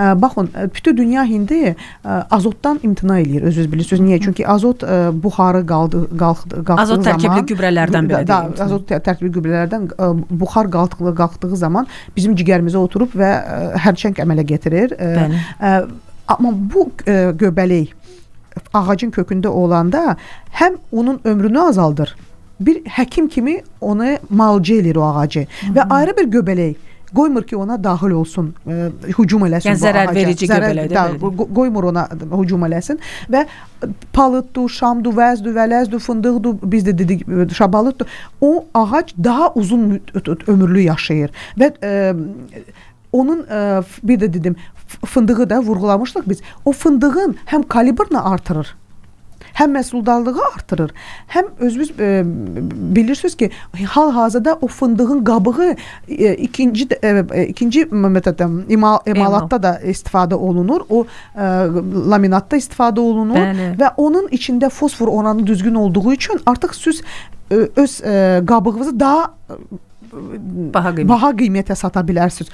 Baxın, bütün dünya indi azotdan imtina eləyir, özünüz bilirsiniz. Niyə? Çünki azot buxarı qalxdığı azot zaman tərkibli gübrələrdən belə deyim. Azot tərkibli gübrələrdən buxar qalxdığı zaman bizim cigərimizə oturub və hərçəng əmələ gətirir. Amma bu göbələk ağacın kökündə olanda həm onun ömrünü azaldır, bir həkim kimi onu müalicə eləyir o ağacı. Və ayrı bir göbələk qoymur ki ona daxil olsun, hücum eləsin. Yəni zərər verici göbələkdir. Qoymur ona hücum eləsin və palıddır, şamdır, vəzdir, vələzdir, fındıqdır, biz də dedik şabalıddır. O ağac daha uzun ömürlü yaşayır və onun bir də dedim fındığı da vurğulamışdıq biz. O fındığın həm kalibrini artırır, həm məhsuldarlığı artırır, həm özünüz bilirsiniz ki, hal-hazırda o fındığın qabığı ikinci emalatda da istifadə olunur, o laminatda istifadə olunur. Bəli. Və onun içində fosfor oranı düzgün olduğu üçün artıq siz öz qabığınızı daha baha qiymətə sata bilərsiniz.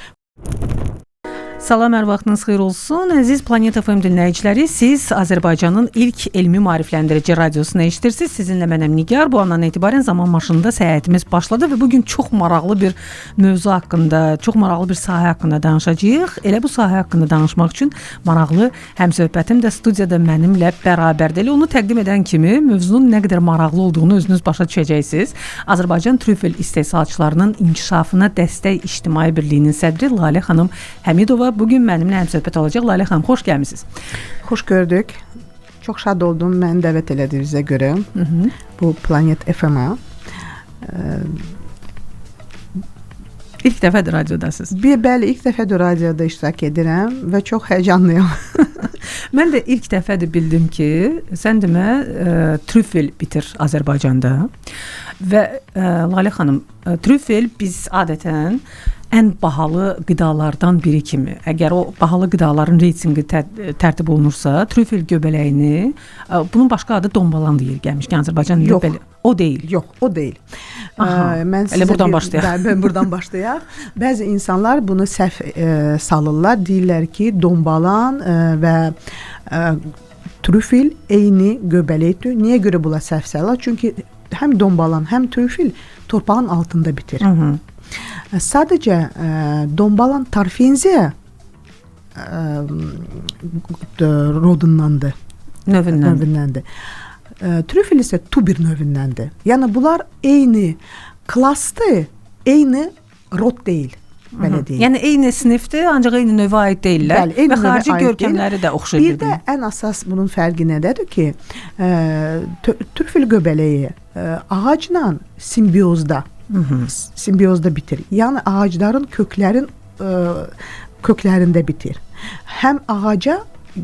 Salam, hər vaxtınız xeyir olsun. Əziz Planet FM dinləyiciləri, siz Azərbaycanın ilk elmi maarifləndirici radiosunu eşidirsiniz. Sizinlə mənəm Nigar. Bu andan etibarən zaman maşınında səyahətimiz başladı və bugün çox maraqlı bir mövzu haqqında, çox maraqlı bir sahə haqqında danışacağıq. Elə bu sahə haqqında danışmaq üçün maraqlı həmsöhbətim də studiyada mənimlə bərabərdir. Elə onu təqdim edən kimi mövzunun nə qədər maraqlı olduğunu özünüz başa düşəcəksiniz. Azərbaycan trüfel istehsalçılarının inkişafına dəstək İctimai Birliyinin sədri Lalə xanım Həmidova bugün mənimlə həmsöhbət olacaq. Lalə xanım, xoş gəlmisiniz. Xoş gördük. Çox şad oldum məni dəvət elədiyinizə görə. Bu Planet FM-a. İlk dəfədir radiodasınız. Bəli, ilk dəfədir radioda iştirak edirəm və çox həyəcanlıyam. Mən də ilk dəfədir bildim ki, sən demə trüfel bitir Azərbaycanda. Və Lalə xanım, trüfel biz adətən ən bahalı qidalardan biri kimi, əgər o bahalı qidaların reytinqi tərtib olunursa, trüfel göbələyini, bunun başqa adı dombalan deyir gəlmişkən Azərbaycan Yox, belə, o deyil. Yox, o deyil. Aha, mən elə buradan başlayaq. Mən buradan başlayaq. Bəzi insanlar bunu səhv salırlar. Deyirlər ki, dombalan və trüfel eyni göbələkdir. Niyə görə buna səhv salırlar? Çünki həm dombalan, həm trüfel torpağın altında bitir. Sadəcə dombalan tarfenziya rodundandır. Növündəndir. Trüfel isə tubir növündəndir. Yəni bunlar eyni klasdır, eyni rod deyil. Belə deyil. Yəni eyni sinifdir, ancaq eyni növə aid deyillər. Bəli, eyni və xarici görkəmləri də oxşayır. Bir də ən əsas bunun fərqi nədədir ki, trüfel göbələyi ağacla simbiozda simbiozda bitir. Yəni ağacların köklərində bitir. Həm ağaca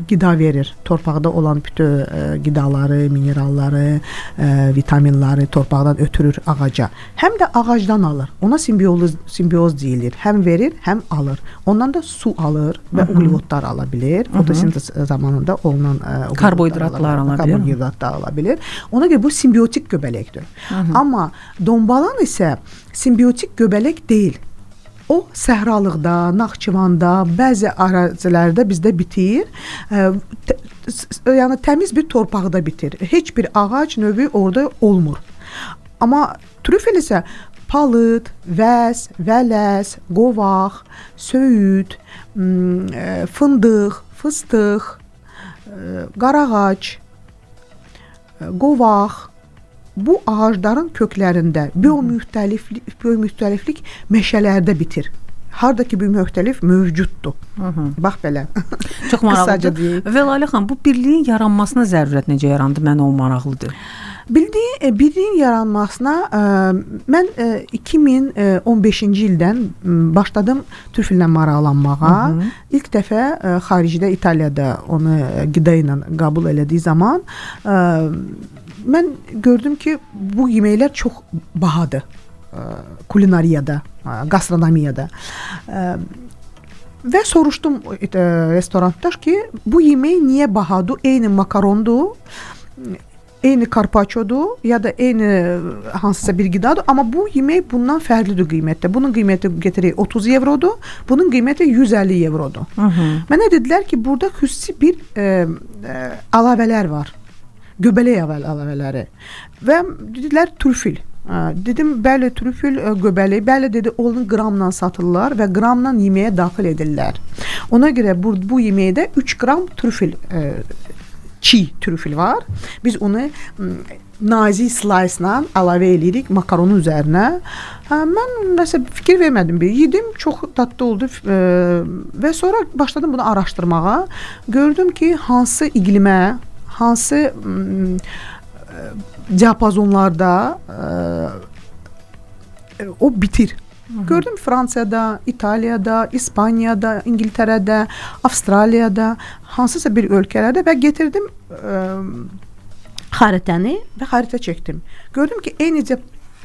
qida verir, torpaqda olan bütün qidaları, mineralları, vitaminləri torpaqdan ötürür ağaca. Həm də ağacdan alır. Ona simbioz deyilir. Həm verir, həm alır. Ondan da su alır və uqlivodlar ala bilir. Fotosintez zamanında olunan karbohidratlar ala bilir. Karbohidratlar ala bilir. Ona görə bu simbiotik göbələkdir. Amma dombalan isə simbiotik göbələk deyil. O səhralıqda, Naxçıvanda, bəzi ərazilərdə bizdə bitir. Yəni təmiz bir torpaqda bitir. Heç bir ağac növü orada olmur. Amma trüfel isə palıd, vəz, vələz, qovaq, söyüd, fındıq, fıstıq, qarağac, qovaq, bu ağacların köklərində biomüxtəliflik meşələrdə bitir. Harda ki biomüxtəlif mövcuddur. Bax belə. Çox maraqlıdır. Və Lalə xanım, bu birliyin yaranmasına zərurət necə yarandı? Mən o maraqlıdır. Birliyin yaranmasına mən 2015-ci ildən başladım trüfellə maraqlanmağa. İlk dəfə xaricdə, İtaliyada onu qida ilə qəbul elədiyi zaman mən gördüm ki, bu yeməklər çox bahadır kulinariyada, gastronomiyada. Və soruşdum restoranda ki, bu yemək niyə bahadır? Eyni makarondur. Eyni karpaçodur ya da eyni hansısa bir qidadır, amma bu yemək bundan fərqlidir qiymətdə. Bunun qiyməti gətirək 30 evrodur, bunun qiyməti 150 evrodur. Mənə dedilər ki, burada xüsusi bir əlavələr var. Göbələk əlavələri. Və dedilər trüfil. Dedim, bəli, trüfil, göbələk. Bəli, dedi, onu qramla satırlar və qramla yeməyə daxil edirlər. Ona görə bu yeməkdə 3 qram trüfil, çiğ trüfil var. Biz onu nazik slice-la əlavə eləyirik makaronun üzərinə. Mən nəsə fikir vermədim bir. Yedim, çox dadlı oldu və sonra başladım bunu araşdırmağa. Gördüm ki, hansı iqlimə, hansı diapazonlarda o bitir. Gördüm Fransiyada, İtaliyada, İspaniyada, İngiltərədə, Avstraliyada, hansısa bir ölkələrdə və getirdim xəritəni və xəritə çəkdim. Gördüm ki, eyni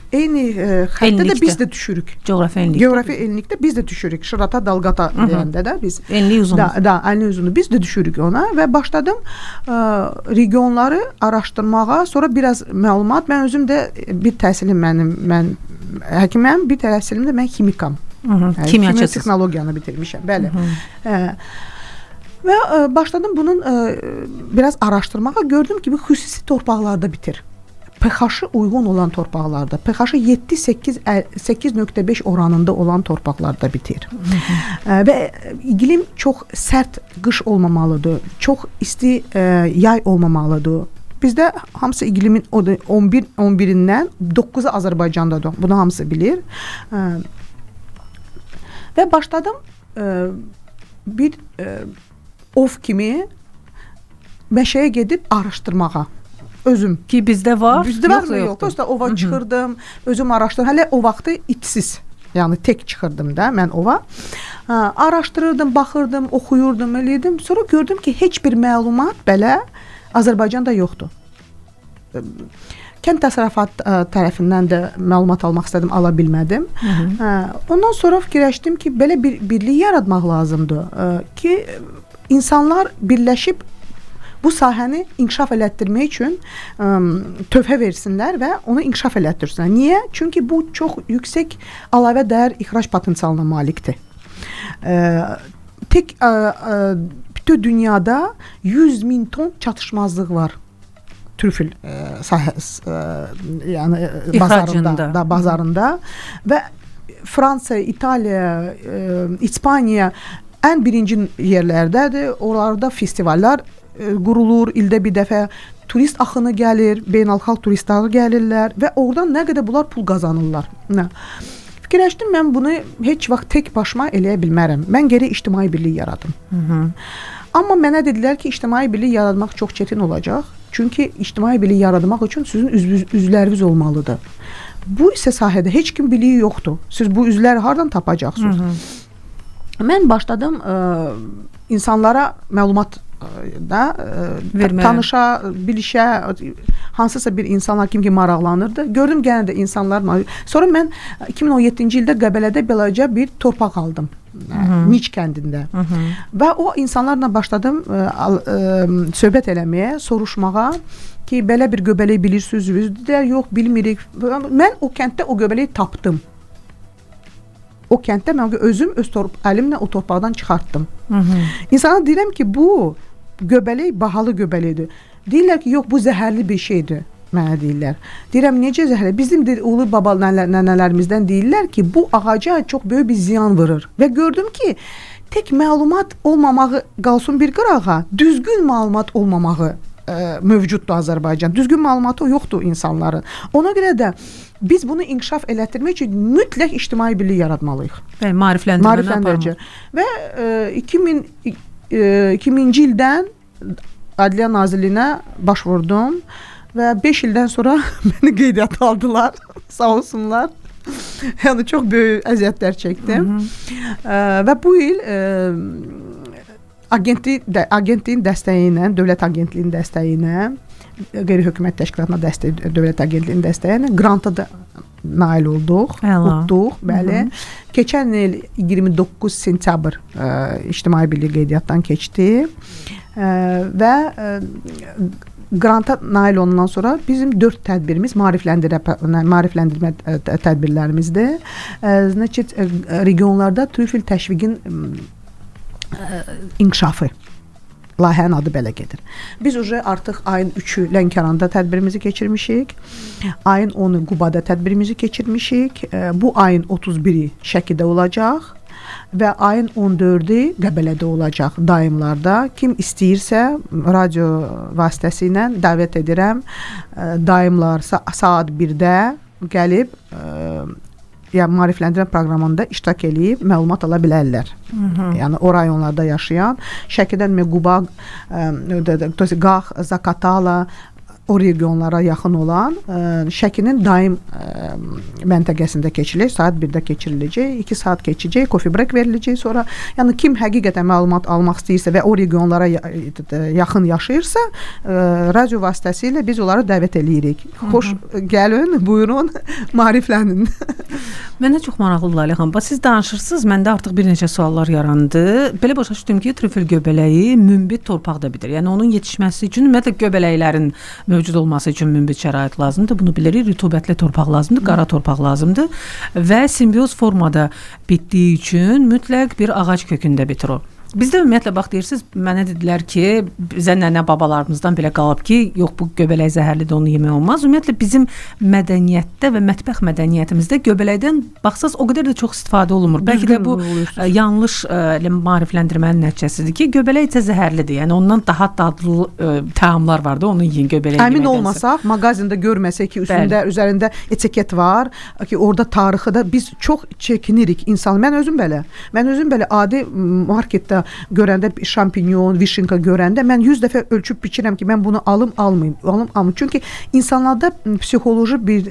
xəritədə biz də düşürük. Coğrafi enlikdə. Coğrafi enlikdə biz də düşürük. Şırata, dalgata deyəndə də biz. Enlik uzunluq. Da, enlik uzunluq. Biz də düşürük ona və başladım regionları araşdırmağa. Sonra biraz məlumat. Mən özüm də bir təhsilim mən həkiməm, bir təhsilim də mən ximikam. Kimya texnologiyanı bitirmişəm. Bəli. Və başladım bunun biraz araşdırmağa. Gördüm ki, bu xüsusi torpaqlarda bitir. pH-ı uyğun olan torpaqlarda, pH-ı 7-8, 8.5 oranında olan torpaqlarda bitir. Və iqlim çox sərt qış olmamalıdır, çox isti yay olmamalıdır. Bizdə hamısı iqlimin 11-indən 9-u Azərbaycandadır. Bunu hamısı bilir. Və başladım bir ov kimi meşəyə gedib araşdırmağa. Özüm. Ki bizdə var, bizdə var mı yoxdur? Yoxsa ova çıxırdım, özüm araşdırdım. Hələ o vaxtı itsiz, yəni tək çıxırdım da mən ova. Araşdırırdım, baxırdım, oxuyurdum, eləyirdim. Sonra gördüm ki, heç bir məlumat belə Azərbaycanda yoxdur. Kənd təsərrüfat tərəfindən də məlumat almaq istədim, ala bilmədim. Ondan sonra fikirləşdim ki, belə bir birlik yaratmaq lazımdır ki, insanlar birləşib bu sahəni inkişaf elətdirmək üçün tövhə versinlər və onu inkişaf elətdirsinlər. Niyə? Çünki bu çox yüksək əlavə dəyər ixrac potensialına malikdir. Tək bütün dünyada 100 min ton çatışmazlıq var trüfil yəni bazarında və Fransa, İtaliya, İspaniya ən birinci yerlərdədir. Oralarda festivallar qurulur, ildə bir dəfə turist axını gəlir, beynəlxalq turistlər gəlirlər və oradan nə qədər bunlar pul qazanırlar. Fikirləşdim, mən bunu heç vaxt tək başıma eləyə bilmərəm. Mən gərək ictimai birlik yaradım. Amma mənə dedilər ki, ictimai birlik yaratmaq çox çətin olacaq. Çünki ictimai birlik yaratmaq üçün sizin üzvləriniz olmalıdır. Bu isə sahədə heç kim biliyi yoxdur. Siz bu üzvləri hardan tapacaqsınız? Mən başladım insanlara məlumat da tanışa, bilişə, hansısa bir insanlar kim ki maraqlanırdı. Gördüm gənə də insanlar. Sonra mən 2017-ci ildə Qəbələdə balaca bir torpaq aldım. Mic kəndində. Və o insanlarla başladım söhbət eləməyə, soruşmağa ki, belə bir göbələk bilirsiniz? Dedilər, yox, bilmirik. Mən o kənddə o göbələyi tapdım. O kənddə mən özüm öz əlimlə o torpaqdan çıxartdım. İnsana deyirəm ki, bu göbələk bahalı göbələkdir. Deyirlər ki, yox, bu zəhərli bir şeydir, mənə deyirlər. Deyirəm, necə zəhərli? Bizim ulu baba nənələrimizdən deyirlər ki, bu ağaca çox böyük bir ziyan vurur. Və gördüm ki, tək məlumat olmamağı qalsın bir qırağa, düzgün məlumat olmamağı mövcuddur Azərbaycan. Düzgün məlumatı yoxdur insanların. Ona görə də biz bunu inkişaf elətdirmək üçün mütləq ictimai birlik yaratmalıyıq. Bəli, maarifləndirmə. Və 2000-ci ildən Ədliyyə Nazirliyinə başvurdum və 5 ildən sonra məni qeydiyyata aldılar. Sağ olsunlar. Yəni çox böyük əziyyətlər çəkdim. Və bu il agentliyin dəstəyi ilə, dövlət agentliyinin dəstəyi ilə, qeyri-hökumət təşkilatına dəstək, dövlət agentliyinin dəstəyi ilə qranta da nail olduq, utduq, bəli. Keçən il 29 sentyabr İctimai Birlik qeydiyyatdan keçdi və Qranta nail olandan sonra bizim 4 tədbirimiz maarifləndirmə tədbirlərimizdir. Значит, regionlarda trüfel təşviqin inkişafı. Layihənin adı belə gedir. Biz уже artıq ayın 3-ü Lənkəranda tədbirimizi keçirmişik. Ayın 10-u Qubada tədbirimizi keçirmişik. Bu ayın 31-i Şəkidə olacaq və ayın 14-ü Qəbələdə olacaq daimlarda. Kim istəyirsə radio vasitəsilə dəvət edirəm. Daimlar saat 1-də gəlib yəni maarifləndirmə proqramında iştirak eləyib məlumat ala bilərlər. Yəni o rayonlarda yaşayan Şəkidən Quba, Qax, Zaqatala o regionlara yaxın olan Şəkinin daim məntəqəsində keçirilir. Saat 1-də keçiriləcək, 2 saat keçəcək, coffee break veriləcək sonra. Yəni kim həqiqətən məlumat almaq istəyirsə və o regionlara yaxın yaşayırsa, radio vasitəsilə biz onları dəvət eləyirik. Xoş gəlin, buyurun, maariflənin. Mənə çox maraqlıdır Lalə xanım. Bax siz danışırsınız, məndə artıq bir neçə suallar yarandı. Belə başa düşdüm ki, trüfel göbələyi münbit torpaqda bitir. Yəni onun yetişməsi üçün ümumiyyətlə göbələklərin mövcud olması üçün münbit şərait lazımdır. Bunu bilirik. Rütubətli torpaq lazımdır, qara torpaq lazımdır və simbioz formada bitdiyi üçün mütləq bir ağac kökündə bitir o. Bizdə ümumiyyətlə bax deyirsiniz, mənə dedilər ki, bizə nənə babalarımızdan belə qalıb ki, yox bu göbələk zəhərlidir, onu yemək olmaz. Ümumiyyətlə bizim mədəniyyətdə və mətbəx mədəniyyətimizdə göbələkdən baxsaz o qədər də çox istifadə olunmur. Bəlkə də bu yanlış maarifləndirmənin nəticəsidir ki, göbələk isə zəhərlidir. Yəni ondan daha dadlı təamlar var da, onu yeyin göbələk yeməkdənsə. Əmin olmasaq, mağazində görməsək ki, üstündə, üzərində etiket var, ki orada tarixi də biz çox çəkinirik insan. Mən özüm belə adi marketdə görəndə şampinyon, vişinka görəndə mən 100 dəfə ölçüb biçirəm ki, mən bunu alım, almayım, alım, almayım. Çünki insanlarda psixoloji bir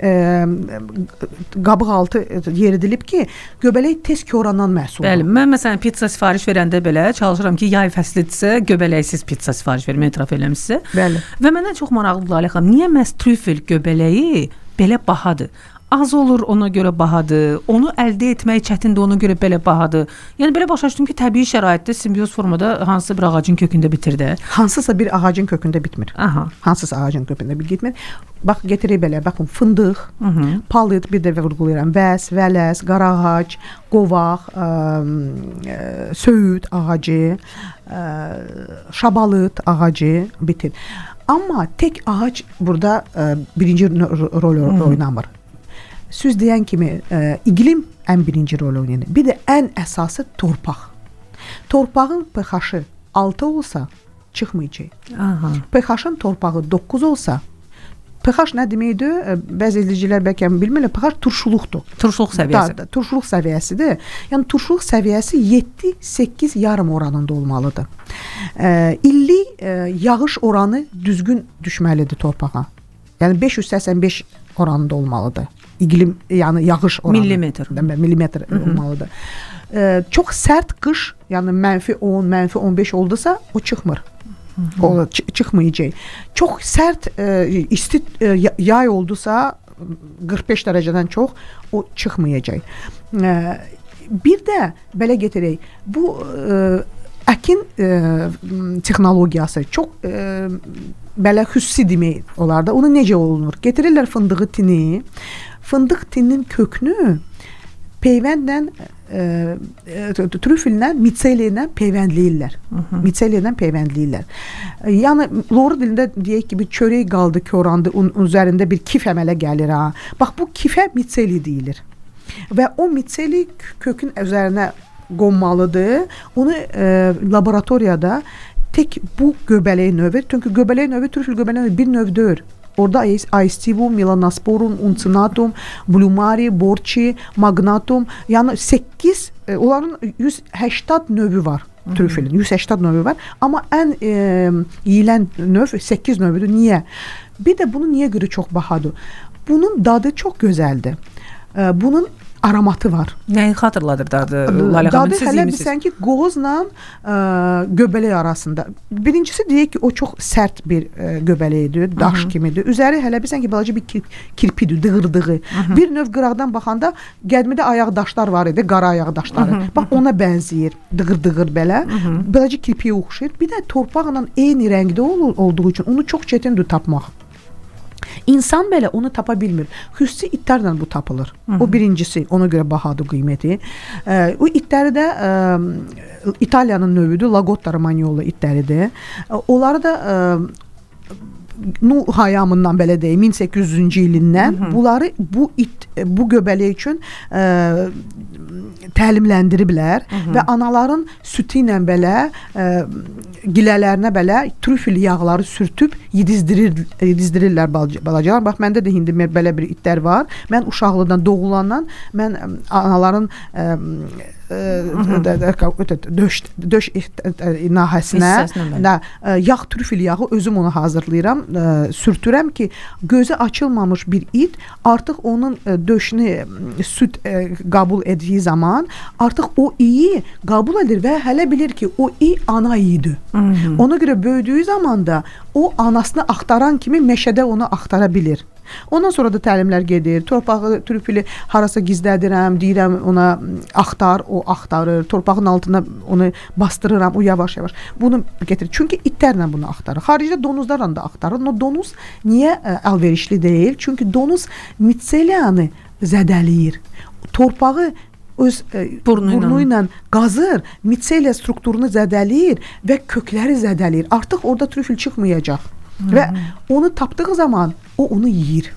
qabıq altı yeridilib ki, göbələk tez koranan məhsuldur. Bəli, mən məsələn pizza sifariş verəndə belə çalışıram ki, yay fəslidirsə göbələksiz pizza sifariş verməyə etiraf eləmişsə. Bəli. Və mənə çox maraqlıdır Lalə xanım, niyə məhz trüfel göbələyi belə bahadır? Az olur, ona görə bahadır. Onu əldə etmək çətindir, ona görə belə bahadır. Yəni belə başa düşdüm ki, təbii şəraitdə simbioz formada hansısa bir ağacın kökündə bitir də. Hansısa bir ağacın kökündə bitmir. Aha. Hansısa ağacın kökündə bitmir. Bax gətirək belə, baxın fındıq, palıd, bir də vurğulayıram, vəs, vələs, qarağac, qovaq, söyüd ağacı, şabalıd ağacı bitir. Amma tək ağac burada birinci rol oynamır. Söz deyən kimi iqlim ən birinci rol oynayır. Bir də ən əsası torpaq. Torpağın pH-ı 6 olsa çıxmayacaq. pH-ın torpağı 9 olsa, pH nə deməkdir? Bəzi izləyicilər bəlkə bilmirlər, pH turşuluqdur. Turşuluq səviyyəsi. Da, turşuluq səviyyəsidir. Yəni turşuluq səviyyəsi 7-8 yarım oranında olmalıdır. İllik yağış oranı düzgün düşməlidir torpağa. Yəni 585 oranında olmalıdır. İqlim, yəni yağış oranı. Millimetr. Millimetr olmalıdır. Çox sərt qış, yəni -10, -15 oldusa o çıxmır. O çıxmayacaq. Çox sərt isti yay oldusa 45 dərəcədən çox o çıxmayacaq. Bir də belə getirək. Bu əkin texnologiyası çox belə xüsusi demək olar da. Onu necə olunur? Getirirlər fındığı tini. Fındıq tininin kökünü peyvəndlə, trüfillə, mitseliyə ilə peyvəndləyirlər. Mitseliyə ilə peyvəndləyirlər. Yəni loru dilində deyək ki, bir çörək qaldı, korandı, onun üzərində bir kif əmələ gəlir ha. Bax bu kifə mitseli deyilir. Və o mitseli kökün üzərinə qonmalıdır. Onu laboratoriyada tək bu göbələk növü, çünki göbələk növü, trüfel göbələk növü bir növ deyil. Orada Aestivum, Melanosporum, Uncinatum, Blumari, Borçi, Magnatum, yəni 8, onların 180 növü var trüfelin, 180 növü var. Amma ən yeyilən növ 8 növüdür. Niyə? Bir də bunu niyə görə çox bahadır? Bunun dadı çox gözəldir. Bunun aromatı var. Nəyi xatırladır dadı? Lalə xanım, siz hələ bilsən ki, qozla göbələk arasında. Birincisi deyək ki, o çox sərt bir göbələkdir, daş kimidir. Üzəri hələ bilsən ki, balaca bir kirpidir, dığırdığı. Bir növ qıraqdan baxanda qədimdə ayaq daşlar var idi, qara ayaq daşları. Bax ona bənzəyir, dığır-dığır belə. Balaca kirpiyə oxşayır. Bir də torpaqla eyni rəngdə olduğu üçün onu çox çətindir tapmaq. İnsan belə onu tapa bilmir. Xüsusi itlərlə bu tapılır. O birincisi, ona görə bahadır qiyməti. O itləri də İtaliyanın növüdür, Lagotta Romagnolo itləridir. Onları da Nuh hayamından belə deyim, 1800-cü ilindən bunları bu it, bu göbələk üçün təlimləndiriblər və anaların sütü ilə belə gilələrinə belə trüfül yağları sürtüb yedizdirirlər balacalar. Bax məndə də indi belə bir itlər var. Mən uşaqlıqdan doğulandan mən anaların döş nahəsinə yağ, trüfül yağı özüm onu hazırlayıram, sürtürəm ki, gözü açılmamış bir it artıq onun döşünü süd qəbul etdiyi zaman artıq o iyi qəbul edir və hələ bilir ki, o iyi ana iyidir. Ona görə böyüdüyü zaman da o anasını axtaran kimi meşədə onu axtara bilir. Ondan sonra da təlimlər gedir. Torpağı, trüfülü harasa gizlədirəm, deyirəm ona axtar, o axtarır. Torpağın altına onu bastırıram, o yavaş-yavaş bunu getirir. Çünki itlərlə bunu axtarır. Xaricdə donuzlarla da axtarır. O donuz niyə əlverişli deyil? Çünki donuz mitseliyanı zədələyir. Torpağı öz burnu ilə qazır, mitseliya strukturunu zədələyir və kökləri zədələyir. Artıq orada trüfül çıxmayacaq. Və onu tapdığı zaman o onu yeyir.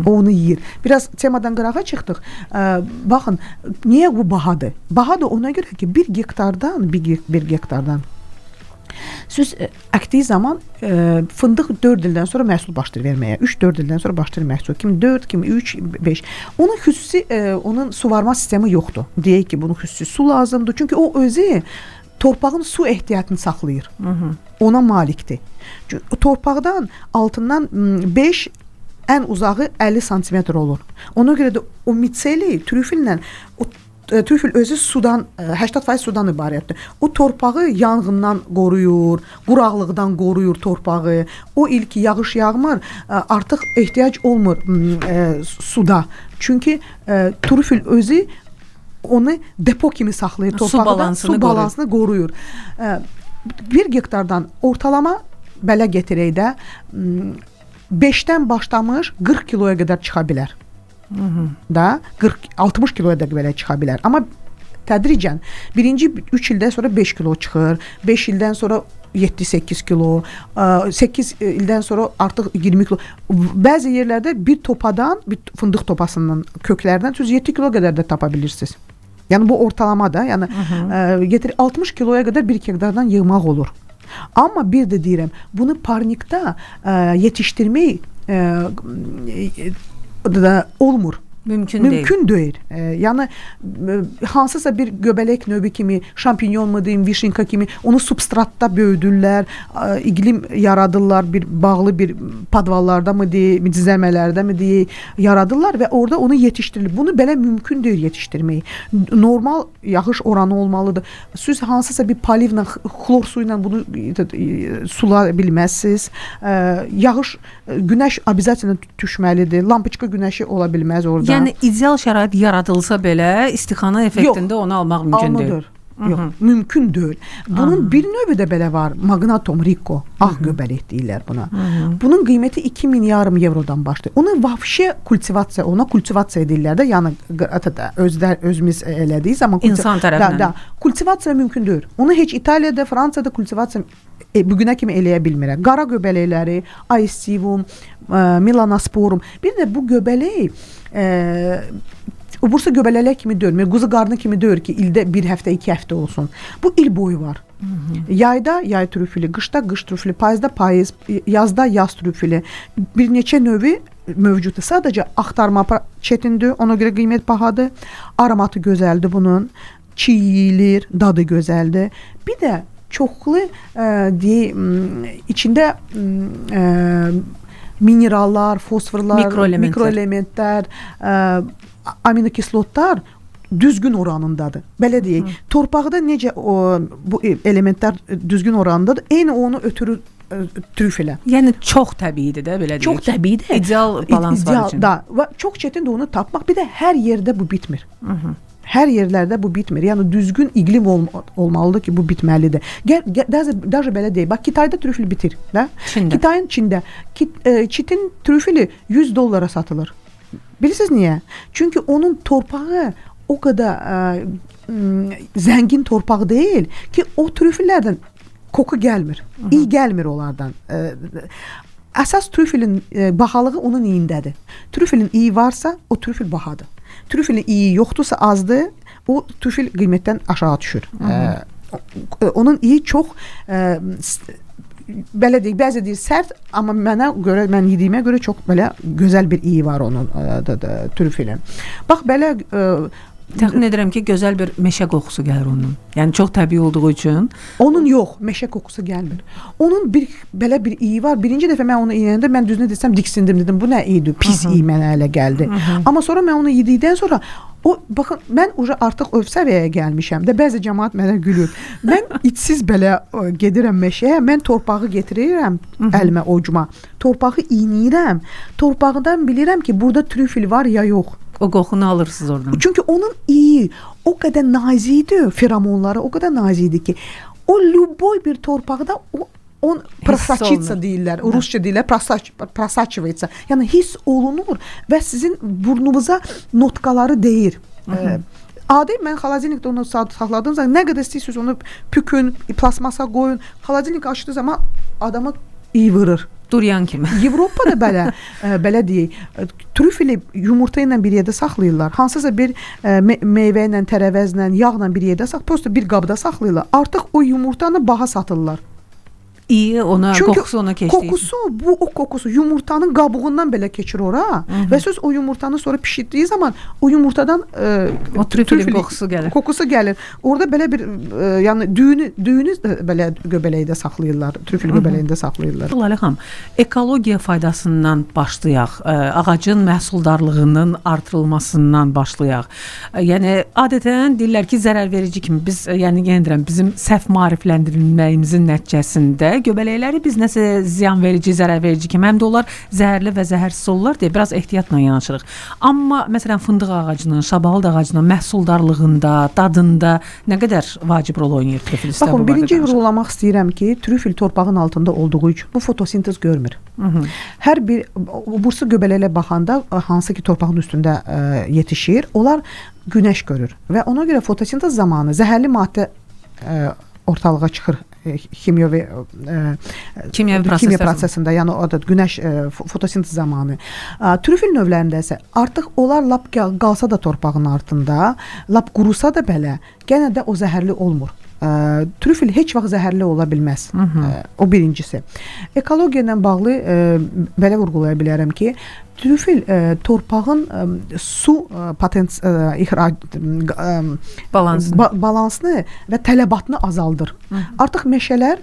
O onu yeyir. Biraz temadan qırağa çıxdıq. Baxın, niyə bu bahadır? Bahadır ona görə ki, bir hektardan, bir hektardan söz əkdiyi zaman fındıq 4 ildən sonra məhsul başlayır verməyə. 3-4 ildən sonra başlayır məhsul. Kim 4, kim 3, 5. Onun xüsusi onun suvarma sistemi yoxdur. Deyək ki, bunun xüsusi su lazımdır. Çünki o özü torpağın su ehtiyatını saxlayır. Ona malikdir. Çünki torpaqdan altından 5, ən uzağı 50 santimetr olur. Ona görə də o mitseli trüfüllə o trüfül özü sudan 80% sudan ibarətdir. O torpağı yanğından qoruyur, quraqlıqdan qoruyur torpağı. O il ki yağış yağmır, artıq ehtiyac olmur suda. Çünki trüfül özü onu depo kimi saxlayır, torpaqda su balansını qoruyur. Bir hektardan ortalama belə getirək də 5-dən başlamış 40 kiloya qədər çıxa bilər. Da 40-60 kiloya da belə çıxa bilər. Amma tədricən birinci 3 ildən sonra 5 kilo çıxır, 5 ildən sonra 7-8 kilo, 8 ildən sonra artıq 20 kilo. Bəzi yerlərdə bir topadan, bir fındıq topasından, köklərdən 7 kilo qədər də tapa bilirsiniz. Yəni bu ortalama da, yəni getir 60 kiloya qədər bir hektardan yığmaq olur. Amma bir də deyirəm, bunu parnikdə yetişdirmək olmur. Mümkün deyil. Yəni hansısa bir göbələk növü kimi, şampinyon mu deyim, vişinka kimi onu substratda böyüdürlər, iqlim yaradırlar, bir bağlı bir podvallarda mı deyim, dizəmələrdə mi deyim, yaradırlar və orada onu yetişdirilir. Bunu belə mümkün deyil yetişdirmək. Normal yağış oranı olmalıdır. Siz hansısa bir palivlə, xlor suyu ilə bunu sula bilməzsiniz. Yağış, günəş obязательно düşməlidir. Lampoçka günəşi ola bilməz orada. Yəni ideal şərait yaradılsa belə istixana effektində onu almaq mümkün deyil. Yox, mümkün deyil. Bunun bir növü də belə var. Magnatum Rico, ağ göbələk deyirlər buna. Bunun qiyməti 2,5 avrodan başlayır. Onu vahşi kultivasiya, ona kultivasiya edirlər də, yəni özümüz elədiyi zaman insan tərəfindən. Kultivasiya mümkün deyil. Onu heç İtaliyada, Fransada kultivasiya bugünə kimi eləyə bilmirəm. Qara göbələkləri, Aestivum, Melanosporum. Bir də bu göbələk Bursa göbələklər kimi dönmür, quzu qarnı kimi döyür ki, ildə bir həftə, 2 həftə olsun. Bu il boyu var. Yayda yay trüfülü, qışda qış trüfülü, payızda payız, yazda yaz trüfülü. Bir neçə növü mövcuddur. Sadəcə axtarma çətindir, ona görə qiymət bahadır. Aromatı gözəldir bunun, çiğ yeyilir, dadı gözəldir. Bir də çoxlu içində minerallar, fosforlar, mikroelementlər, aminokislotlar düzgün oranındadır. Belə deyək, torpaqda necə bu elementlər düzgün oranındadır, eyni onu ötürür trüfilə. Yəni çox təbiidir də, belə deyək. Çox təbiidir. İdeal balans var üçün. Da, və çox çətindir onu tapmaq. Bir də hər yerdə bu bitmir. Hər yerlərdə bu bitmir. Yəni düzgün iqlim olmalıdır ki, bu bitməlidir. Daha belə deyək. Bax, Kitayda trüfil bitir, də? Çində. Çində. Çitin trüfili $100 satılır. Bilirsiniz niyə? Çünki onun torpağı o qədər zəngin torpaq deyil ki, o trüfillərdən koku gəlmir. İy gəlmir onlardan. Əsas trüfilin bahalığı onun iyindədir. Trüfilin iyi varsa, o trüfil bahadır. Trüfilin iyi yoxdursa azdır, o trüfil qiymətdən aşağı düşür. Onun iyi çox belə deyək, bəzi deyir sərt, amma mənə görə, mən yediyimə görə çox belə gözəl bir iyi var onun trüfilin. Bax belə təxmin edirəm ki, gözəl bir meşə qoxusu gəlir onun. Yəni çox təbii olduğu üçün. Onun yox, meşə qoxusu gəlmir. Onun bir belə bir iyi var. Birinci dəfə mən onu yeyəndə mən düzünü desəm diksindim, dedim bu nə iyidir, pis iyi mənə elə gəldi. Amma sonra mən onu yedikdən sonra o baxın mən uca artıq o səviyyəyə gəlmişəm də, bəzi cəmaət mənə gülür. Mən itsiz belə gedirəm meşəyə, mən torpağı getirirəm əlimə, ovucuma. Torpağı iyniyirəm. Torpağından bilirəm ki, burada trüfil var ya yox. O qoxunu alırsınız oradan. Çünki onun iyi o qədər nazikdir, feromonları o qədər nazikdir ki, o lüboy bir torpaqda o prosaçitsa deyirlər, rusca deyirlər, prosaçivitsa. Yəni hiss olunur və sizin burnunuza notkaları deyir. Adi mən xalazinikdə onu saxladığım zaman nə qədər istəyirsiniz onu pükün, plasmasa qoyun. Xalazinik açdığı zaman adama iyi vurur. Duryan kimi. Avropada belə belə deyək, trüfili yumurta ilə bir yerdə saxlayırlar. Hansısa bir meyvə ilə, tərəvəzlə, yağla bir yerdə saxlayırlar. Prosta bir qabda saxlayırlar. Artıq o yumurtanı baha satırlar. İyi ona, çünki qoxusu ona keçdiyi. Kokusu, bu o kokusu yumurtanın qabığından belə keçir ora. Və söz o yumurtanı sonra pişirdiyi zaman o yumurtadan o trüfilin qoxusu gəlir. Kokusu gəlir. Orada belə bir yəni düyünü belə göbələkdə saxlayırlar, trüfil göbələyində saxlayırlar. Lalə xanım, ekologiya faydasından başlayaq, ağacın məhsuldarlığının artırılmasından başlayaq. Yəni adətən deyirlər ki, zərər verici kimi biz, yəni yenə deyirəm, bizim səhv maarifləndirilməyimizin nəticəsində göbələkləri biz nəsə ziyan verici, zərər verici kimi, həm də onlar zəhərli və zəhərsiz olurlar deyə biraz ehtiyatla yanaşırıq. Amma məsələn fındıq ağacının, şabalıd ağacının məhsuldarlığında, dadında nə qədər vacib rol oynayır trüfil? Baxın, birinci vurğulamaq istəyirəm ki, trüfil torpağın altında olduğu üçün bu fotosintez görmür. Hər bir bursu göbələklə baxanda hansı ki torpağın üstündə yetişir, onlar günəş görür və ona görə fotosintez zamanı zəhərli maddə ortalığa çıxır. Kimya prosesində, yəni o da günəş fotosintez zamanı. Trüfil növlərində isə artıq onlar lap qalsa da torpağın altında, lap qurusa da belə, genə də o zəhərli olmur. Trüfil heç vaxt zəhərli ola bilməz. O birincisi. Ekologiya ilə bağlı belə vurğulaya bilərəm ki, trüfil torpağın su balansını və tələbatını azaldır. Artıq meşələr,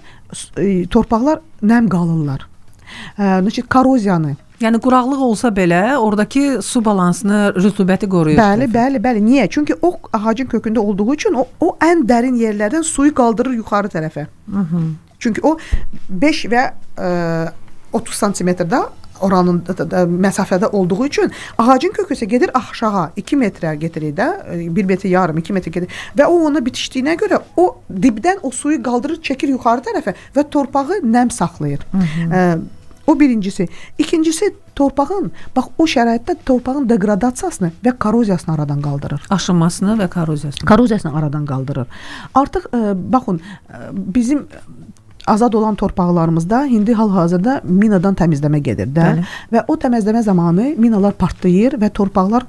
torpaqlar nəm qalırlar. Korroziyanı. Yəni quraqlıq olsa belə oradakı su balansını, rütubəti qoruyur. Bəli, bəli, bəli. Niyə? Çünki o ağacın kökündə olduğu üçün o ən dərin yerlərdən suyu qaldırır yuxarı tərəfə. Çünki o 5 və 30 santimetrdə oranın məsafədə olduğu üçün ağacın kökü isə gedir aşağı 2 metrə getirir də, 1 metr yarım, 2 metr gedir və o ona bitişdiyinə görə o dibdən o suyu qaldırır, çəkir yuxarı tərəfə və torpağı nəm saxlayır. O birincisi. İkincisi torpağın, bax o şəraitdə torpağın deqradasiyasını və korroziyasını aradan qaldırır. Aşınmasını və korroziyasını. Korroziyasını aradan qaldırır. Artıq baxın, bizim azad olan torpaqlarımızda indi hal-hazırda minadan təmizləmə gedir də. Bəli. Və o təmizləmə zamanı minalar partlayır və torpaqlar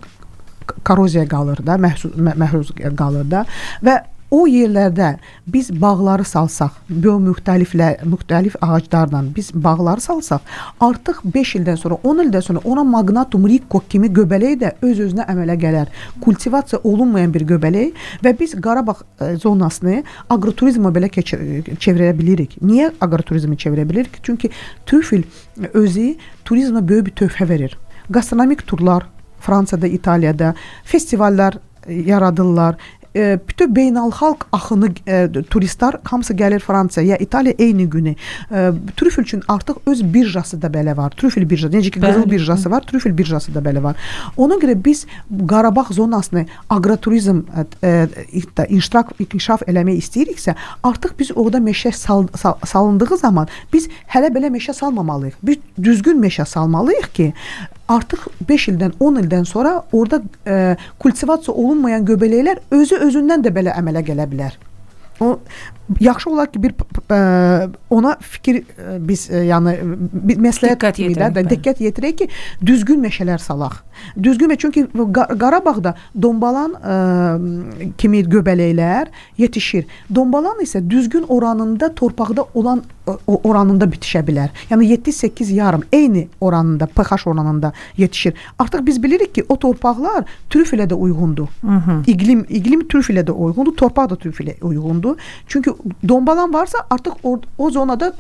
korroziyaya qalır da, məhruz qalır da və o yerlərdə biz bağları salsaq, müxtəlif ağaclarla biz bağları salsaq, artıq 5 ildən sonra, 10 ildən sonra ona magnatum rikko kimi göbələk də öz-özünə əmələ gələr. Kultivasiya olunmayan bir göbələk və biz Qarabağ zonasını agroturizmə belə çevirə bilirik. Niyə agroturizmi çevirə bilirik? Çünki trüfil özü turizmə böyük bir töhfə verir. Gastronomik turlar Fransada, İtaliyada festivallar yaradırlar. Bütün beynəlxalq axını turistlər hamısı gəlir Fransaya, İtaliya eyni günü. Trüfel üçün artıq öz birjası da belə var. Trüfel birjası, necə ki qızıl birjası var, trüfel birjası da belə var. Ona görə biz Qarabağ zonasını aqroturizm inkişaf eləmək istəyiriksə, artıq biz orada meşə salındığı zaman biz hələ belə meşə salmamalıyıq. Biz düzgün meşə salmalıyıq ki, artıq 5 ildən 10 ildən sonra orada kultivasiya olunmayan göbələklər özü özündən də belə əmələ gələ bilər. O yaxşı olar ki, bir ona fikir biz yəni bir məsləhət kimi də diqqət yetirək ki, düzgün meşələr salaq. Düzgün meşə, çünki Qarabağda dombalan kimi göbələklər yetişir. Dombalan isə düzgün oranında torpaqda olan oranında bitişə bilər. Yəni 7-8,5 eyni oranında, pH oranında yetişir. Artıq biz bilirik ki, o torpaqlar trüfelə də uyğundur. İqlim trüfelə də uyğundur, torpaq da trüfelə uyğundur. Çünki dombalan varsa artıq o zonada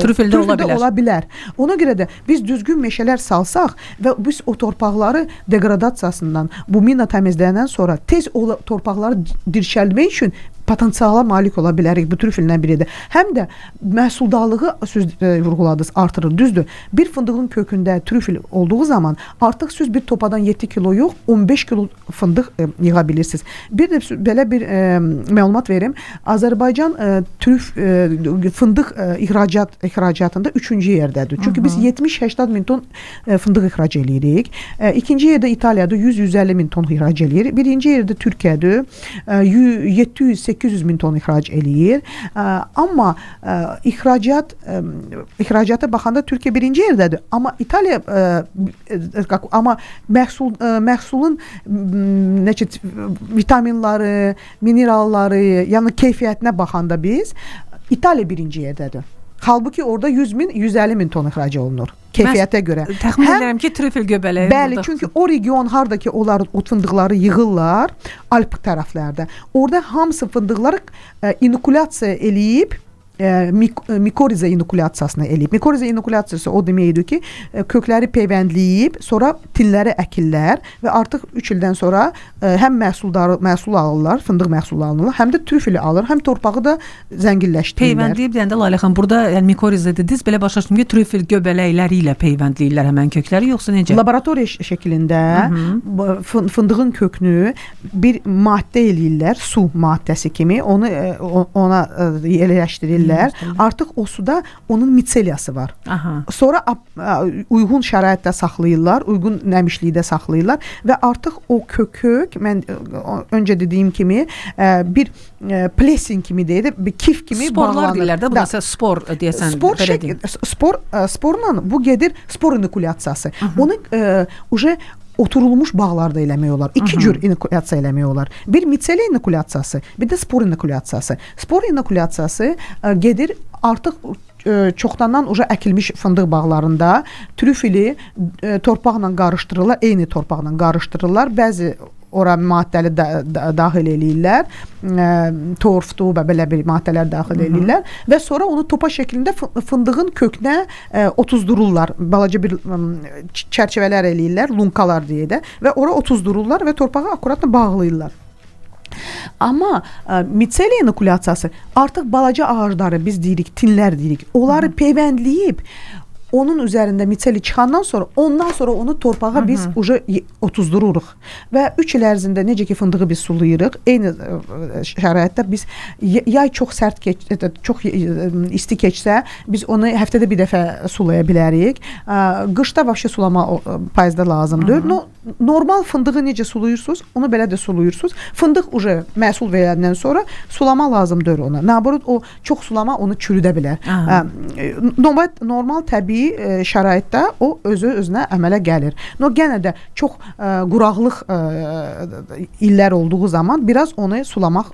trüfel də ola bilər. Ona görə də biz düzgün meşələr salsaq və biz o torpaqları deqradasiyasından, bu mina təmizləyəndən sonra tez o torpaqları dirçəlmək üçün potensiala malik ola bilərik. Bu trüfeldən biridir. Həm də məhsuldarlığı söz vurğuladınız, artırır. Düzdür. Bir fındığın kökündə trüfel olduğu zaman artıq siz bir topadan 7 kilo yox, 15 kilo fındıq yığa bilirsiniz. Bir də belə bir məlumat verim. Azərbaycan fındıq ixracatında 3-cü yerdədir. Çünki biz 70-80 min ton fındıq ixrac eləyirik. İkinci yerdə İtaliyada 100-150 min ton ixrac eləyir. Birinci yerdə Türkiyədir. 700-800 min ton ixrac eləyir. Amma ixracata baxanda Türkiyə birinci yerdədir. Amma İtaliya amma məhsulun necə vitaminları, mineralları, yəni keyfiyyətinə baxanda biz İtaliya birinci yerdədir. Halbuki orada 100 min, 150 min ton ixrac olunur. Keyfiyyətə görə. Təxmin edirəm ki, trüfel göbələyi. Bəli, burada. Çünki o region harda ki onlar o fındıqları yığırlar, Alp tərəflərdə. Orada hamısı fındıqları inokulyasiya eləyib, mikoriza inokulyasiyasını eləyib. Mikoriza inokulyasiyası o deməkdir ki, kökləri peyvəndləyib, sonra tinləri əkirlər və artıq 3 ildən sonra həm məhsul alırlar, fındıq məhsulu alırlar, həm də trüfeli alır, həm torpağı da zənginləşdirirlər. Peyvəndləyib deyəndə Lalə xanım, burada yəni mikoriza dediniz, belə başa düşdüm ki, trüfel göbələkləri ilə peyvəndləyirlər həmən kökləri, yoxsa necə? Laboratoriya şəklində fındığın kökünü bir maddə eləyirlər, su maddəsi kimi, onu ona yerləşdirirlər. Artıq o suda onun mitseliyası var. Aha. Sonra uyğun şəraitdə saxlayırlar, uyğun nəmişlikdə saxlayırlar və artıq o kök, mən öncə dediyim kimi bir plesin kimi deyir, bir kif kimi sporlar bağlanır. Sporlar deyirlər də, buna spor deyəsən. Sporla bu gedir spor inokulyasiyası. Onu uje oturulmuş bağlarda eləmək olar. İki cür inokulyasiya eləmək olar. Bir mitseliya inokulyasiyası, bir də spor inokulyasiyası. Spor inokulyasiyası gedir artıq çoxdandan uca əkilmiş fındıq bağlarında trüfeli torpaqla qarışdırırlar, eyni torpaqla qarışdırırlar. Bəzi ora maddəli daxil eləyirlər, torfdu və belə bir maddələr daxil eləyirlər və sonra onu topa şəklində fındığın kökünə otuzdururlar. Balaca bir çərçivələr eləyirlər, lunkalar deyə də və ora otuzdururlar və torpağı akkuratla bağlayırlar. Amma mitseliya inokulyasiyası artıq balaca ağacları biz deyirik, tinlər deyirik, onları peyvəndləyib onun üzərində mitseli çıxandan sonra, ondan sonra onu torpağa biz uca otuzdururuq. Və 3 il ərzində necə ki fındığı biz sulayırıq, eyni şəraitdə biz yay çox sərt, çox isti keçsə, biz onu həftədə bir dəfə sulaya bilərik. Qışda vəbşə sulama payızda lazımdır. Normal fındığı necə suluyursunuz, onu belə də suluyursunuz. Fındıq uca məhsul verəndən sonra sulama lazımdır ona. Naborot, o çox sulama onu çürüdə bilər. Normal təbii şəraitdə o özü özünə əmələ gəlir. No, gənə də çox quraqlıq illər olduğu zaman biraz onu sulamaq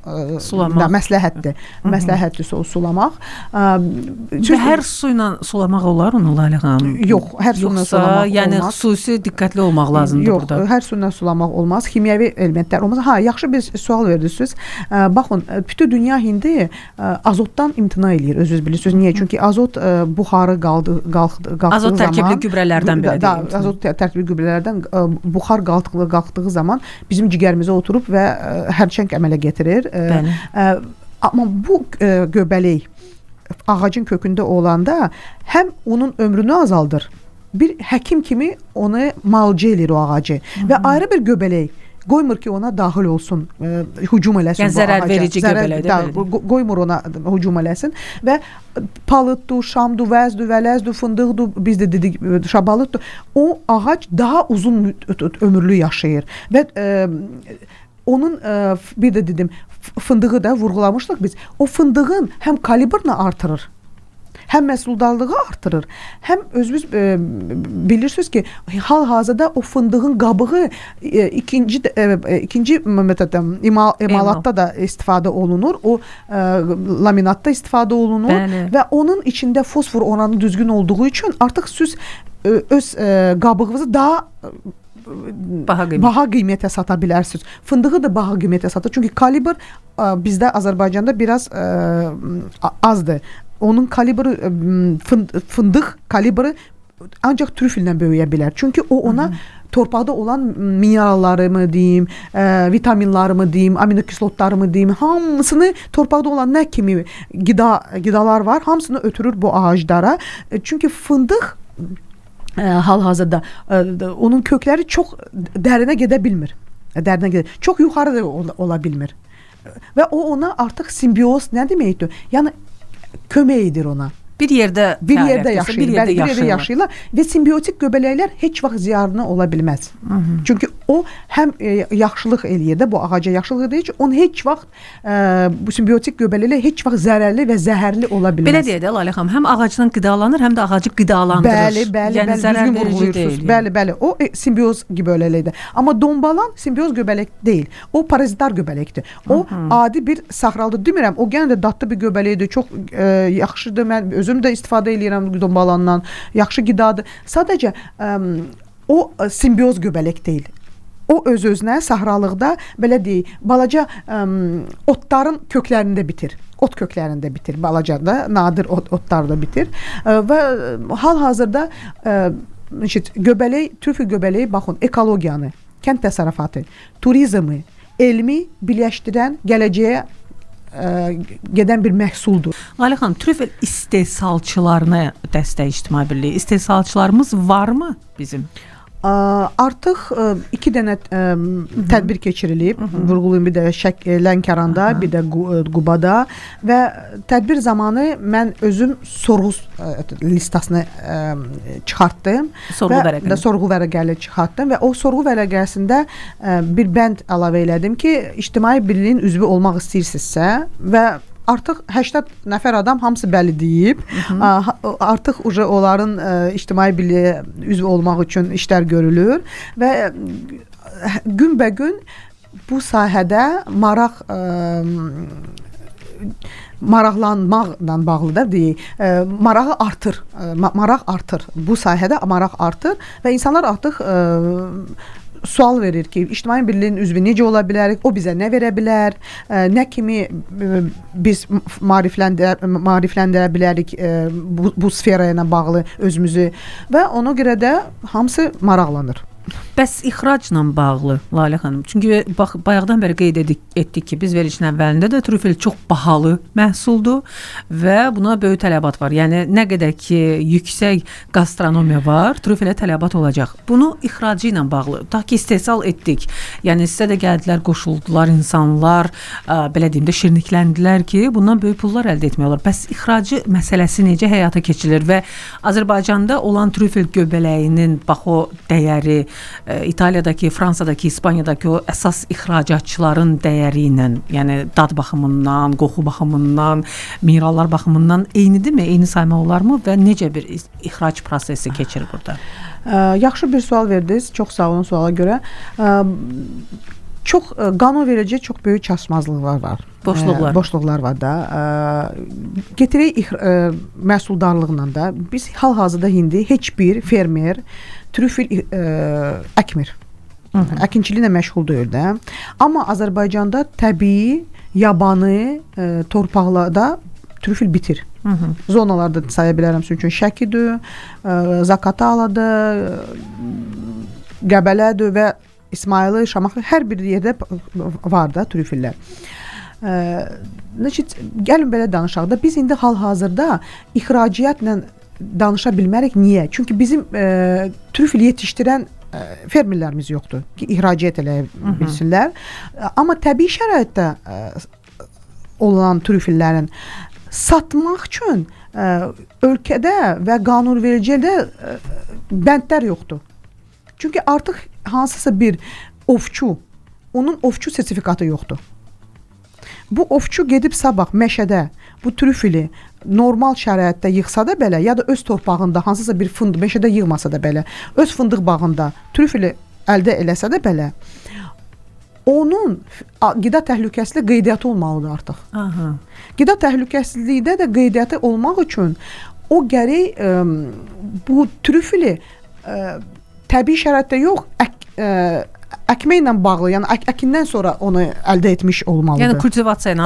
məsləhətdir. Məsləhətdir sulamaq. Çünki hər su ilə sulamaq olar onu Lalə xanım? Yox, hər su ilə sulamaq olmaz. Yəni xüsusi diqqətli olmaq lazımdır burada. Yox, hər su ilə sulamaq olmaz. Kimyəvi elementlər olmaz. Ha, yaxşı bir sual verdiniz. Baxın, bütün dünya indi azotdan imtina eləyir, özünüz bilirsiniz. Niyə? Çünki azot buxarı qalxır. qalxdığı zaman, azot tərkibli gübrələrdən belə deyim. Azot tərkibli gübrələrdən buxar qalxdığı zaman bizim cigərimizə oturub və hərçəng əmələ gətirir. Amma bu göbələk ağacın kökündə olanda həm onun ömrünü azaldır, bir həkim kimi onu müalicə eləyir o ağacı. Və ayrı bir göbələk qoymur ki ona daxil olsun, hücum eləsin. Yəni zərər verici göbələk qoymur ona hücum eləsin və palıddır, şamdır, vəzdir, vələzdir, fındıqdır, biz də dedik şabalıddır. O ağac daha uzun ömürlü yaşayır və onun bir də dedim fındığı da vurğulamışdıq biz. O fındığın həm kalibrini artırır, həm məhsuldarlığı artırır, həm özünüz bilirsiniz ki, hal-hazırda o fındığın qabığı ikinci emalatda da istifadə olunur, o laminatda istifadə olunur. Bəli. Və onun içində fosfor oranı düzgün olduğu üçün artıq siz öz qabığınızı daha baha qiymətə sata bilərsiniz. Fındığı da baha qiymətə satır. Çünki kalibr bizdə Azərbaycanda biraz azdır. Onun kalibri, fındıq kalibri ancaq trüfillə böyüyə bilər. Çünki o ona torpaqda olan minerallarımı deyim, vitaminlarımı deyim, aminokislotlarımı deyim, hamısını torpaqda olan nə kimi qidalar var, hamısını ötürür bu ağaclara. Çünki fındıq hal-hazırda onun kökləri çox dərinə gedə bilmir. Dərinə gedə, çox yuxarı da ola bilmir. Və o ona artıq simbioz nə deməkdir? Yəni kömək edir ona. Bir yerdə yaşayır, bir yerdə yaşayırlar və simbiotik göbələklər heç vaxt ziyarlı ola bilməz. Çünki o həm yaxşılıq eləyir də, bu ağaca yaxşılıq edir, onun heç vaxt bu simbiotik göbələklər heç vaxt zərərli və zəhərli ola bilməz. Belə deyək də Lalə xanım, həm ağacdan qidalanır, həm də ağacı qidalandırır. Bəli, bəli, yəni zərər verici deyil. Bəli, bəli, o simbioz göbələkdir. Amma dombalan simbioz göbələk deyil. O parazitar göbələkdir. O adi bir saxraldır. Demirəm, o yenə də dadlı bir göbələkdir, çox yaxşıdır. Mən özüm də istifadə eləyirəm dombalandan, yaxşı qidadır. Sadəcə o simbioz göbələk deyil. O öz-özünə sahralıqda belə deyək, balaca otların köklərində bitir. Ot köklərində bitir, balaca da nadir otlarda bitir. Və hal-hazırda göbələk, trüfel göbələyi, baxın, ekologiyanı, kənd təsərrüfatı, turizmi, elmi birləşdirən gələcəyə gedən bir məhsuldur. Lalə xanım, trüfel istehsalçılarına dəstək İctimai Birliyi, istehsalçılarımız varmı bizim? Artıq 2 dənə tədbir keçirilib, vurğulayım, bir də Lənkəranda, bir də Qubada və tədbir zamanı mən özüm sorğu listasını çıxartdım. Sorğu vərəqəni. Sorğu vərəqəni çıxartdım və o sorğu vərəqəsində bir bənd əlavə elədim ki, İctimai Birliyin üzvü olmaq istəyirsinizsə və artıq 80 nəfər adam hamısı bəli deyib. Artıq onların ictimai birliyə üzv olmaq üçün işlər görülür və günbəgün bu sahədə maraqlanmaqla bağlı da deyək, marağı artır, maraq artır. Bu sahədə maraq artır və insanlar artıq sual verir ki, İctimai Birliyin üzvü necə ola bilərik, o bizə nə verə bilər, nə kimi biz maarifləndirə bilərik bu sfera ilə bağlı özümüzü və ona görə də hamısı maraqlanır. Bəs ixracla bağlı Lalə xanım, çünki bax, bayaqdan bəri qeyd etdik ki, biz verilişin əvvəlində də trüfel çox bahalı məhsuldur və buna böyük tələbat var. Yəni nə qədər ki yüksək gastronomiya var, trüfelə tələbat olacaq. Bunu ixracı ilə bağlı, ta ki istehsal etdik. Yəni sizə də gəldilər, qoşuldular insanlar, belə deyim də şirnikləndilər ki, bundan böyük pullar əldə etmək olar. Bəs ixracı məsələsi necə həyata keçirilir və Azərbaycanda olan trüfel göbələyinin bax o dəyəri, İtaliyadakı, Fransadakı, İspaniyadakı o əsas ixracatçıların dəyəri ilə, yəni dad baxımından, qoxu baxımından, minerallar baxımından eynidirmi, eyni saymaq olarmı və necə bir ixrac prosesi keçir burada? Yaxşı bir sual verdiniz, çox sağ olun suala görə. Çox qanunverici, çox böyük çatışmazlıqlar var. Boşluqlar. Boşluqlar var da. Getirək məhsuldarlıqla da. Biz hal-hazırda indi heç bir fermer trüfel əkmir. Əkinçiliklə məşğul deyil də. Amma Azərbaycanda təbii, yabanı torpaqlarda trüfel bitir. Hı -hı. Zonalarda saya bilərəm, çünki Şəkidir, Zaqataladır, Qəbələdir və İsmayılı, Şamaxı, hər bir yerdə var da trüfellər. Gəlin belə danışaq da, biz indi hal-hazırda ixraciyyatla danışa bilmərik. Niyə? Çünki bizim trüfel yetişdirən fermerlərimiz yoxdur ki, ixraciyyat eləyə bilsinlər. Amma təbii şəraitdə olan trüfellərin satmaq üçün ölkədə və qanunvericiliyə bəndlər yoxdur. Çünki artıq hansısa bir ovçu, onun ovçu sertifikatı yoxdur. Bu ovçu gedib sabah meşədə bu trüfeli normal şəraitdə yığsa da belə, ya da öz torpağında hansısa bir fındıq meşədə yığmasa da belə, öz fındıq bağında trüfeli əldə eləsə də belə, onun qida təhlükəsizliyi qeydiyyatı olmalıdır artıq. Aha. Qida təhlükəsizliyində də qeydiyyatı olmaq üçün o gərək bu trüfeli təbii şəraitdə yox, əkməklə bağlı, yəni əkindən sonra onu əldə etmiş olmalıdır. Yəni kultivasiya ilə,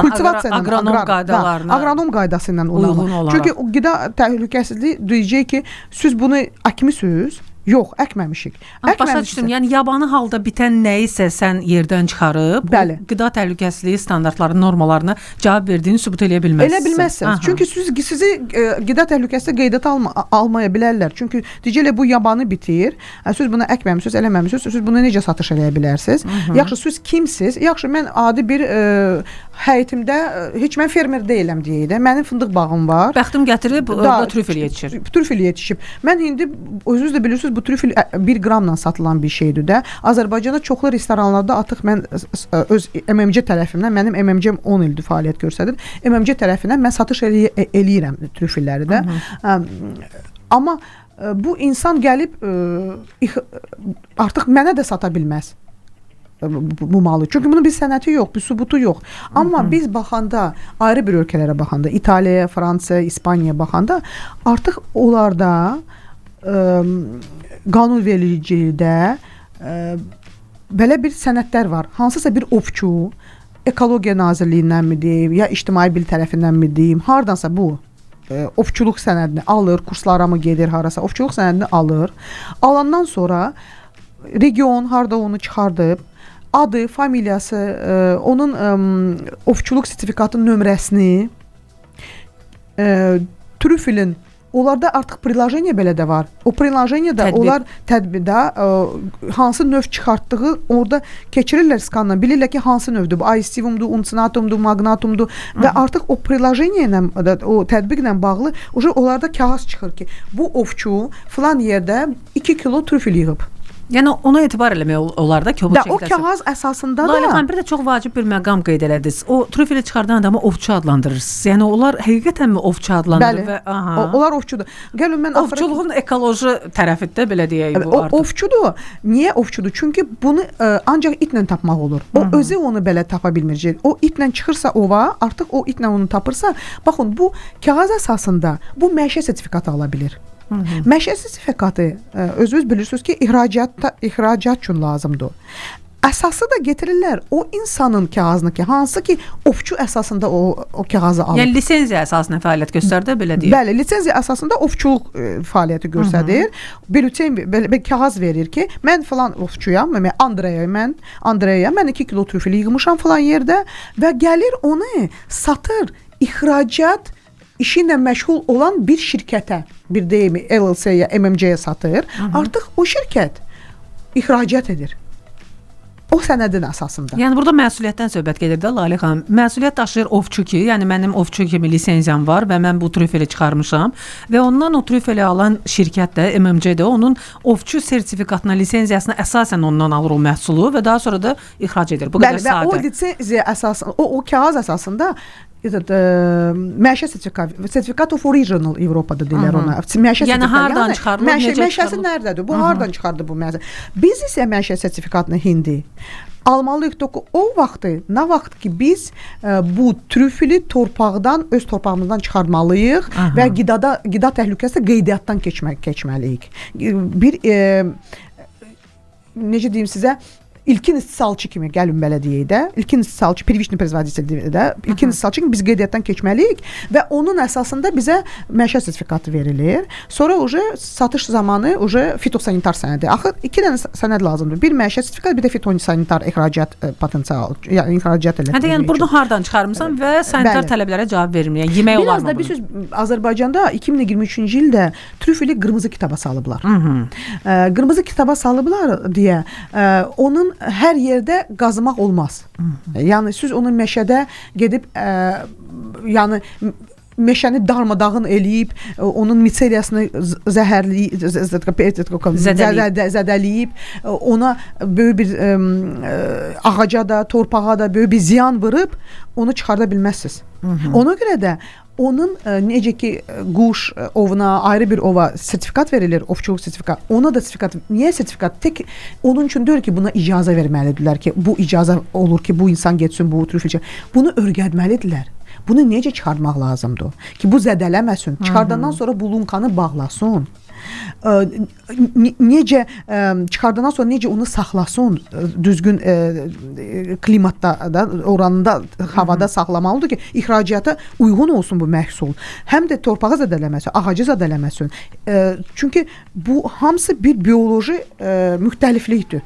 agronom qaydalarına, agronom qaydası ilə olmalı. Çünki o qida təhlükəsizliyi deyəcək ki, siz bunu əkmisiniz? Yox, əkməmişik. Başa düşdüm. Yəni yabanı halda bitən nəyisə sən yerdən çıxarıb, bəli, o qida təhlükəsizliyi standartları, normalarına cavab verdiyini sübut eləyə bilməzsiniz. Elə bilməzsiniz. Çünki sizi qida təhlükəsizliyi qeydiyyata almaya bilərlər. Çünki deyəcəklər bu yabanı bitir. Siz bunu əkməmisiniz, eləməmisiniz. Siz bunu necə satış eləyə bilərsiniz? Yaxşı, siz kimsiniz? Yaxşı, mən adi bir həyətimdə heç mən fermer deyiləm deyək də. Mənim fındıq bağım var. Bəxtim gətirib orada trüfel yetişir. Trüfel yetişib. Mən indi özünüz də bilirsiniz, bu trüfel 1 qramla satılan bir şeydir də. Azərbaycanda çoxlu restoranlarda artıq mən öz MMC tərəfimdən, mənim MMC-m 10 ildir fəaliyyət göstərir. MMC tərəfindən mən satış eləyirəm trüfelləri də. Amma bu insan gəlib artıq mənə də sata bilməz bu malı. Çünki bunun bir sənəti yox, bir sübutu yox. Amma biz baxanda, ayrı bir ölkələrə baxanda, İtaliyaya, Fransaya, İspaniyaya baxanda artıq onlarda qanunvericiliyə belə bir sənədlər var. Hansısa bir ovçu, Ekologiya Nazirliyindənmi deyim, ya İctimai Bilik tərəfindənmi deyim, hardansa bu ovçuluq sənədini alır, kurslara mı gedir, harasa ovçuluq sənədini alır. Alandan sonra region harda onu çıxardıb, adı, familiyası, onun ovçuluq sertifikatının nömrəsini, trüfelin, onlarda artıq prilojeniyyə belə də var. O prilojeniyyə onlar tədbirdə hansı növ çıxartdığı orada keçirirlər skanla. Bilirlər ki, hansı növdür bu. Aestivumdur, uncinatumdur, magnatumdur və artıq o prilojeniyyə ilə, o tədbiqlə bağlı onlarda kağız çıxır ki, bu ovçu filan yerdə 2 kilo trüfel yığıb. Yəni ona etibar eləmək olar da ki, o şəkildə. O kağız əsasında da. Lalə xanım, bir də çox vacib bir məqam qeyd elədiniz. O trüfeli çıxardan adamı ovçu adlandırırsınız. Yəni onlar həqiqətənmi ovçu adlandırır? Bəli. Və, aha. Onlar ovçudur. Gəlin mən ovçuluğun ekoloji tərəfidir belə deyək bu artıq. Ovçudur. Niyə ovçudur? Çünki bunu ancaq itlə tapmaq olur. O özü onu belə tapa bilmir. O itlə çıxırsa ova, artıq o itlə onu tapırsa, baxın bu kağız əsasında bu məişət sertifikatı ala bilir. Məişət sertifikatı özünüz bilirsiniz ki, ixracat üçün lazımdır. Əsası da getirirlər o insanın kağızını ki, hansı ki ovçu əsasında o kağızı alır. Yəni lisenziya əsasında fəaliyyət göstərdi, belə deyək. Bəli, lisenziya əsasında ovçuluq fəaliyyəti göstərir. Bülten belə bir kağız verir ki, mən filan ovçuyam, mən Andreya, mən 2 kilo trüfeli yığmışam filan yerdə və gəlir onu satır ixracat işi ilə məşğul olan bir şirkətə, bir deyim LLC-yə, MMC-yə satır. Artıq o şirkət ixracat edir. O sənədin əsasında. Yəni burada məsuliyyətdən söhbət gedir də Lalə xanım. Məsuliyyət daşıyır ovçu ki, yəni mənim ovçu kimi lisenziyam var və mən bu trüfeli çıxarmışam və ondan o trüfeli alan şirkət də, MMC də onun ovçu sertifikatına, lisenziyasına əsasən ondan alır o məhsulu və daha sonra da ixrac edir. Bu qədər sadə. Bəli, və o lisenziya əsasında, o kağız əsasında məişət sertifikatı, sertifikat of original Avropada deyirlər ona. Məişət yəni hardan çıxarılır, necə çıxarılır? Məişəsi nərdədir? Bu hardan çıxardı bu məişət? Biz isə məişət sertifikatını hindi almalıyıq da o vaxtı, nə vaxt ki biz bu trüfeli torpaqdan, öz torpağımızdan çıxarmalıyıq və qida təhlükəsi qeydiyyatdan keçməliyik. Bir necə deyim sizə, İlkin istehsalçı kimi gəlin belə deyək də, ilkin istehsalçı, первичный производитель də, ilkin istehsalçı kimi biz qeydiyyatdan keçməliyik və onun əsasında bizə məişət sertifikatı verilir. Sonra уже satış zamanı уже fitosanitar sənədi. Axı iki dənə sənəd lazımdır. Bir məişət sertifikatı, bir də fitosanitar ixracat potensialı, yəni ixracat elətmək. Hə, yəni bunu hardan çıxarmısan və sanitar tələblərə cavab vermir. Yəni yemək olarmı? Biraz da bilirsiniz, Azərbaycanda 2023-cü ildə trüfeli qırmızı kitaba salıblar. Qırmızı kitaba salıblar deyə onun hər yerdə qazımaq olmaz. Yəni siz onu meşədə gedib yəni meşəni darmadağın eləyib, onun mitseliyasını zədələyib, ona böyük bir ağaca da, torpağa da böyük bir ziyan vurub onu çıxarda bilməzsiniz. Ona görə də onun necə ki quş ovuna ayrı bir ova sertifikat verilir, ovçuluq sertifikat. Ona da sertifikat. Niyə sertifikat? Tək onun üçün deyil ki, buna icazə verməlidirlər ki, bu icazə olur ki, bu insan getsin bu trüfel. Bunu öyrənməlidirlər. Bunu necə çıxartmaq lazımdır? Ki bu zədələməsin. Çıxardandan sonra bu lunkanı bağlasın. Necə çıxardandan sonra necə onu saxlasın, düzgün klimatda da, oranında, havada saxlamalıdır ki, ixracata uyğun olsun bu məhsul. Həm də torpağı zədələməsin, ağacı zədələməsin. Çünki bu hamısı bir bioloji müxtəliflikdir.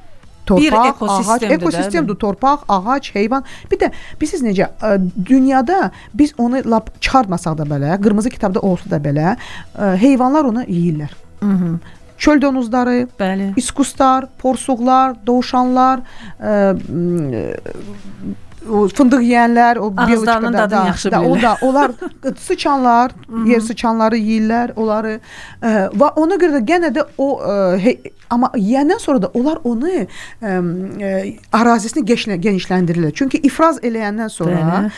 Torpaq, ağac, ekosistemdir. Torpaq, ağac, heyvan. Bir də bilirsiniz necə, dünyada biz onu lap çıxartmasaq da belə, qırmızı kitabda olsa da belə, heyvanlar onu yeyirlər. Çöl donuzları, bəli, iskuslar, porsuqlar, dovşanlar, fındıq yeyənlər, o ağızlarının dadını yaxşı bilirlər. Onlar sıçanlar, yer sıçanları yeyirlər, onları və ona görə də genə də o amma yeyəndən sonra da onlar onu ərazisini genişləndirirlər. Çünki ifraz eləyəndən sonra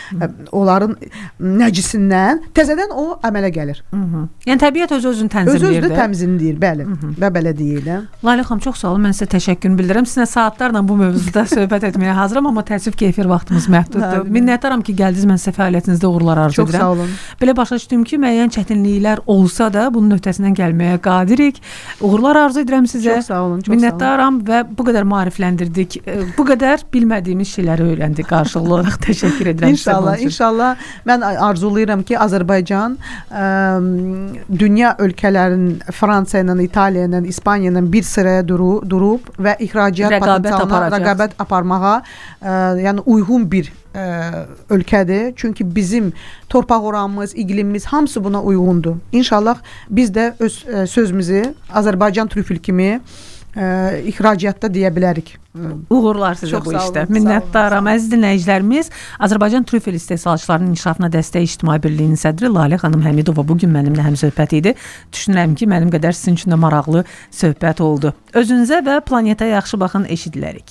onların nəcisindən təzədən o əmələ gəlir. Yəni təbiət öz-özünü tənzimləyir. Öz-özünü tənzimləyir, bəli. Və belə deyək də. Lalə xanım, çox sağ olun. Mən sizə təşəkkür bildirirəm. Sizinlə saatlarla bu mövzuda söhbət etməyə hazıram, amma təəssüf ki, efir vaxtımız məhduddur. Minnətdaram ki, gəldiniz. Mən sizə fəaliyyətinizdə uğurlar arzu edirəm. Çox sağ olun. Belə başa düşdüm ki, müəyyən çətinliklər olsa da bunun öhdəsindən gəlməyə qadirik. Uğurlar arzu edirəm sizə. Çox sağ olun. Çox minnətdaram və bu qədər maarifləndirdik. Bu qədər bilmədiyimiz şeyləri öyrəndik qarşılıqlı olaraq. Təşəkkür edirəm. İnşallah, inşallah. Mən arzulayıram ki, Azərbaycan dünya ölkələrinin Fransa ilə, İtaliya ilə, İspaniya ilə bir sıraya durub və ixracat potensialına rəqabət aparmağa, yəni uyğun bir ölkədir. Çünki bizim torpaq oranımız, iqlimimiz hamısı buna uyğundur. İnşallah biz də öz sözümüzü Azərbaycan trüfel kimi ixracatda deyə bilərik. Uğurlar sizə çox bu sağ işdə. Olun, minnətdaram. Əziz dinləyicilərimiz, Azərbaycan trüfel istehsalçılarının inkişafına dəstək İctimai Birliyinin sədri Lalə xanım Həmidova bugün mənimlə həmsöhbət idi. Düşünürəm ki, mənim qədər sizin üçün də maraqlı söhbət oldu. Özünüzə və planetə yaxşı baxın, eşidilərik.